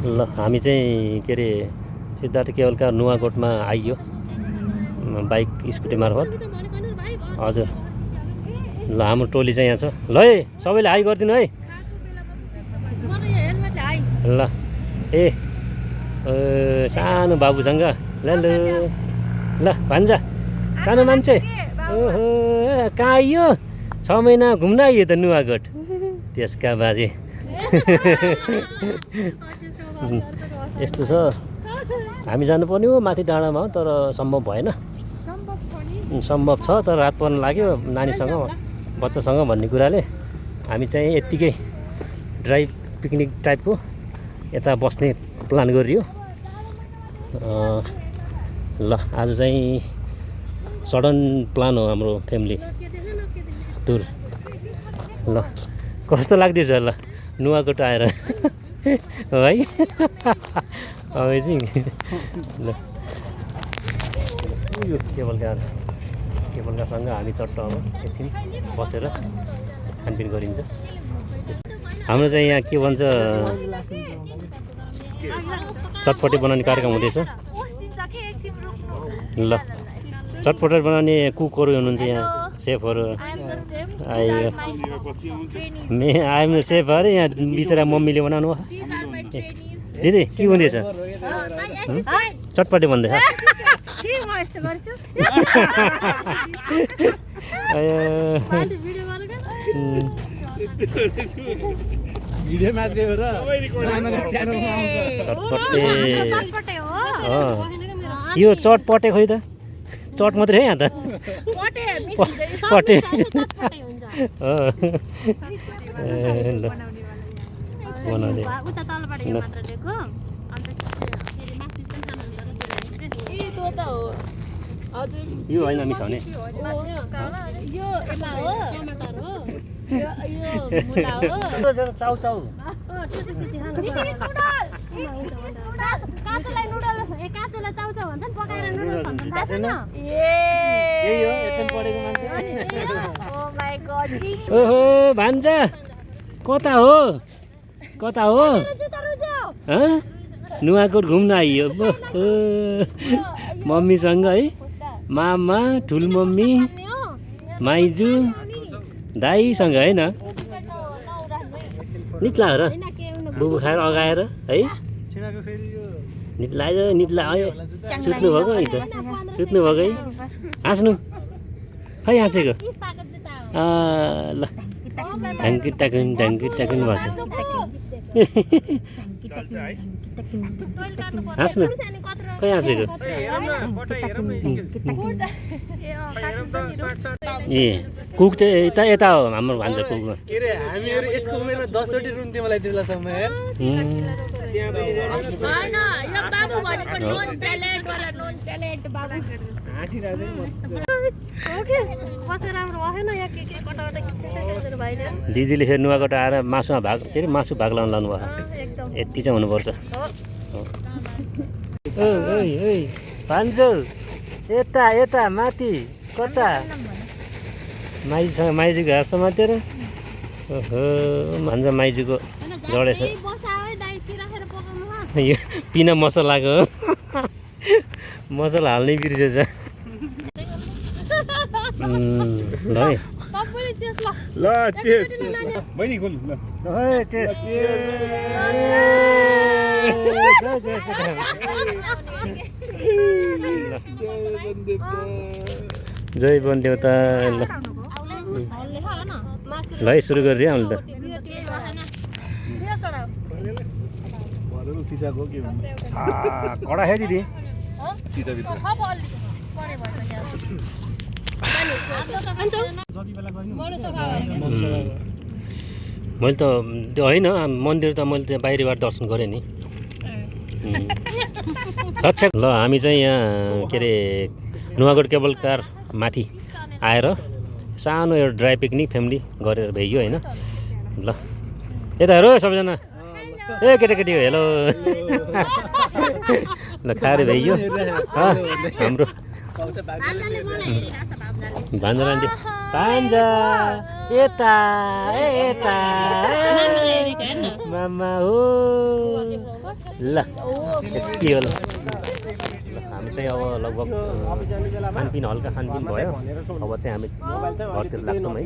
ल हामी चाहिँ के अरे सिद्धार्थ केवलका नुवाकोटमा आइयो बाइक स्कुटी मार्फत। हजुर ल हाम्रो टोली चाहिँ यहाँ छ। ल है सबैले हाई गरिदिनु है। ल ए सानो बाबुसँग ल ल ल भान्जा सानो मान्छे ओहो कहाँ आइयो 6 महिना घुम्न आइयो त नुवाकोट त्यसका बाजे। यस्तो छ हामी जानुपर्ने हो माथि डाँडामा तर सम्भव भएन। सम्भव छ तर रात पर्न लाग्यो नानीसँग बच्चासँग भन्ने कुराले हामी चाहिँ यत्तिकै ड्राइभ पिकनिक टाइपको यता बस्ने प्लान गरियो। ल आज चाहिँ सडन प्लान हो हाम्रो फ्यामिली टुर। ल कस्तो लाग्दैछ ल नुवाकोट आएर है अमेजिङ। ल यो केवलकासँग हामी चट्ट अब एकछिन बसेर खानपिन गरिन्छ। हाम्रो चाहिँ यहाँ के भन्छ चटपटे बनाउने कार्यक्रम हुँदैछ। ल चटपटे बनाउने कुकहरू हुनुहुन्छ यहाँ सेफहरू आइयो। आइएम सेफ अरे यहाँ बिचरा मम्मीले बनाउनु हो। दिदी के हुँदैछ चटपटे भन्दैछ। यो चटपटे खोइ त चट मात्रै है यहाँ त पटे। ल बनाउँदै यो होइन मिसाउने चाउ चाउ ओहो भान्जा कता हो कता हो नुवाकोट घुम्न आइयो मम्मीसँग है। मामा ठुल मम्मी माइजू दाईसँग होइन नित्ला हो र बुबु खाएर अगाएर है नित्ला नित्ला सुत्नु भएको है त सुत्नु भएको है हाँस्नु खै हाँसेको ल ढाङ्की टाकुन बस्छ हाँस्नु खै हाँसेको ए कुक त यता यता हो हाम्रो भान्जा कुकमा हामीहरू यसको उमेरमा 10 वटी रुन्थ्यो मलाई त्यो बेला समय दिदीले फेरि नुवाकोट आएर मासुमा भाग के अरे मासु भाग लाउनु लानु भयो यति चाहिँ हुनुपर्छ। भान्जो यता यता माथि कता माइजूसँग माइजूको घाँस समातेर ओहो भान्जा माइजूको जडेछ यो पिना मसलाको मसला हाल्नै बिर्सेछ। ल है ल चेस बहिनी खोल्नु ल चेस जय वनदेवता। ल है सुरु गरिदियो हामीले त कडा है दिदी मैले त त्यो होइन मन्दिर त मैले त्यहाँ बाहिरबाट दर्शन गरेँ नि। अच्छा ल हामी चाहिँ यहाँ के अरे नुवाकोट केबल कार माथि आएर सानो एउटा ड्राई पिकनिक फ्यामिली गरेर भइयो होइन। ल यता हेर सबैजना ए केटाकेटी हो हेलो ल खाएर भइयो हाम्रो भान्जा लान्थे भान्जा यता यता मामा हो ल यति हो ल हामी चाहिँ अब लगभग खानपिन हल्का खानपिन भयो अब चाहिँ हामी घरतिर लाग्छौँ है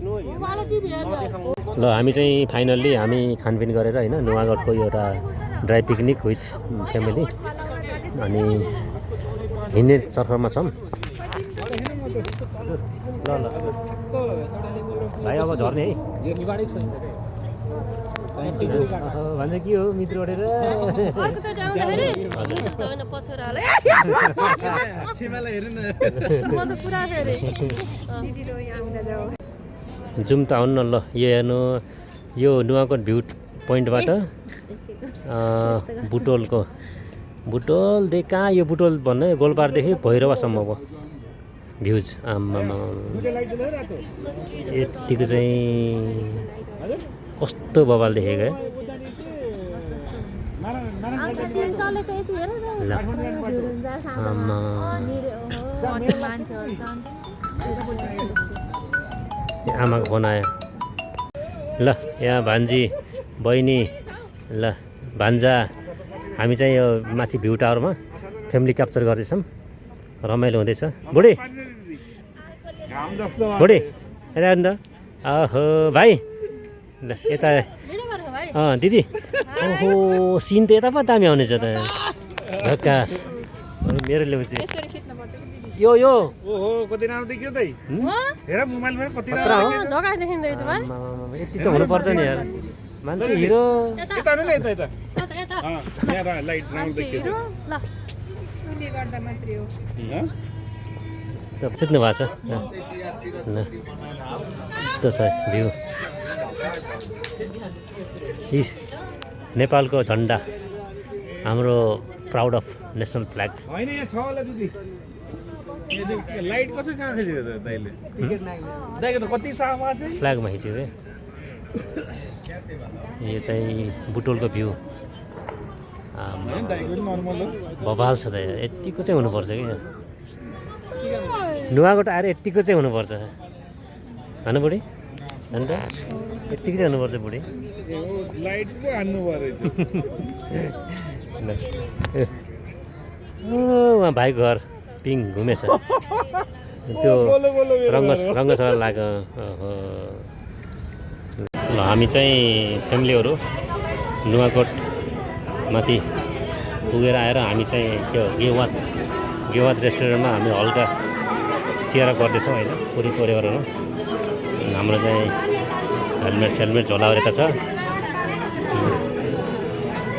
ल हामी चाहिँ फाइनल्ली हामी खानपिन गरेर होइन नुवागढको एउटा ड्राई पिकनिक विथ फ्यामिली अनि हिँड्ने चक्करमा छौँ ल ल भाइ अब झर्ने है भन्छ के हो मित्र उठेर जाउँ त आउनु न ल यो हेर्नु यो नुवाकोट भ्यू पोइन्टबाट बुटोलदेखि कहाँ यो बुटोल भन्ने गोलपारदेखि भैरवासम्मको भ्युज आम्मामा यतिको चाहिँ कस्तो बवाल देखेको आमाको फोन आयो ल यहाँ भान्जी बहिनी ल भान्जा हामी चाहिँ यो माथि भ्यू टावरमा फ्यामिली क्याप्चर गर्दैछौँ रमाइलो हुँदैछ बुढी बुढी यता हेर्नु त ओहो भाइ ल यता दिदी ओहो सिन त यता पो दामी आउनेछ त झक्कास मेरो ल्याउँछु यो ओहो कति राम्रो देखियो त हेर मोबाइलमा कति जग्गा देखिँदैछ भाइ यति त हुनुपर्छ नि यार मान्छे हिरो यता न यता यता यहाँ लाइट राम्रो देखियो ल उले गर्दा मात्रै हो सुत्नु भएको छ ल यस्तो छ भ्यू नेपालको झन्डा हाम्रो प्राउड अफ नेसनल फ्ल्याग होइन यहाँ छ होला दिदी लाइट कसरी कहाँ खिचेको छ दाइले दाइको त कति सामा चाहिँ फ्ल्यागमा खिच्यो है यो चाहिँ बुटोलको भ्यू बवाल छ त यतिको चाहिँ हुनुपर्छ कि नुवाकोट आएर यतिको चाहिँ हुनुपर्छ होइन बुढी अन्त यतिको चाहिँ हुनुपर्छ बुढी लाइट पो हान्नु पऱ्यो उहाँ भाइको घर पिङ घुमेछ त्यो रङ्गशाला लाग्यो ल हामी चाहिँ फ्यामिलीहरू नुवाकोट माथि पुगेर आएर हामी चाहिँ त्यो गेवात रेस्टुरेन्टमा हामी हल्का चिया गर्दैछौँ होइन पुरी परिवारहरू हाम्रो चाहिँ हेलमेट झोलाएको छ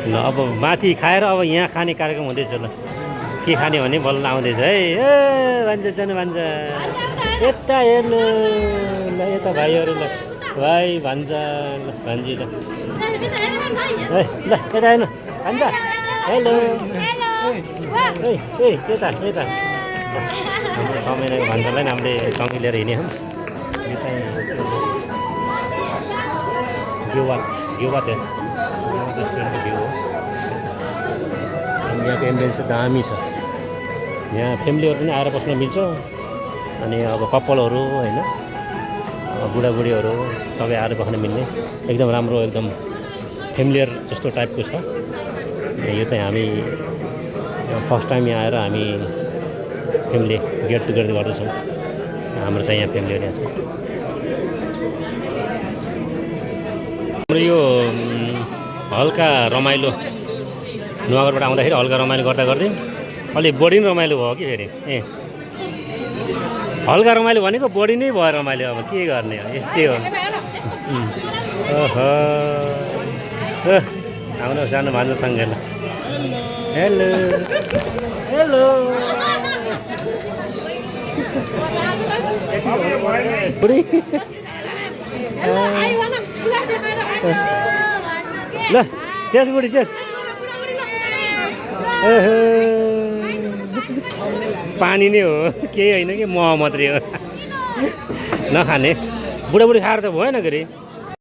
ल अब माथि खाएर अब यहाँ खाने कार्यक्रम हुँदैछ ल के खाने भने बल्ल आउँदैछ है ए भन्छ सानो भन्छ यता हेर्नु ल यता भाइहरू ल भाइ भन्छ ल भान्जी ल ल यता हेर्नु भन्छ हेलो ए यता हाम्रो 6 महिनाको भान्जालाई नि हामीले टङ्की लिएर हिँड्यौँ यो चाहिँ गेवात रेस्टुरेन्टको भ्यू हो यहाँको एम्बियन्स चाहिँ दामी छ यहाँ फ्यामिलीहरू पनि आएर बस्न मिल्छ अनि अब कपालहरू होइन बुढाबुढीहरू सबै आएर बस्न मिल्ने एकदम राम्रो एकदम फ्यामिलियर जस्तो टाइपको छ यो चाहिँ हामी फर्स्ट टाइम यहाँ आएर हामी फ्यामिली गेट टुगेदर गर्दैछौँ हाम्रो चाहिँ यहाँ फ्यामिलीहरू यहाँ छ हाम्रो यो हल्का रमाइलो नुवाकोटबाट आउँदाखेरि हल्का रमाइलो गर्दा गर्दै अलि बढी नै रमाइलो भयो कि फेरि ए हल्का रमाइलो भनेको बढी नै भयो रमाइलो अब के गर्ने यस्तै हो ओहो आउनु सानो भान्जासँग ल हेलो हेलो बुढी ल चेस बुढी चेस पानी नै हो केही होइन कि मह मात्रै हो नखाने बुढाबुढी खाएर त भएन गरी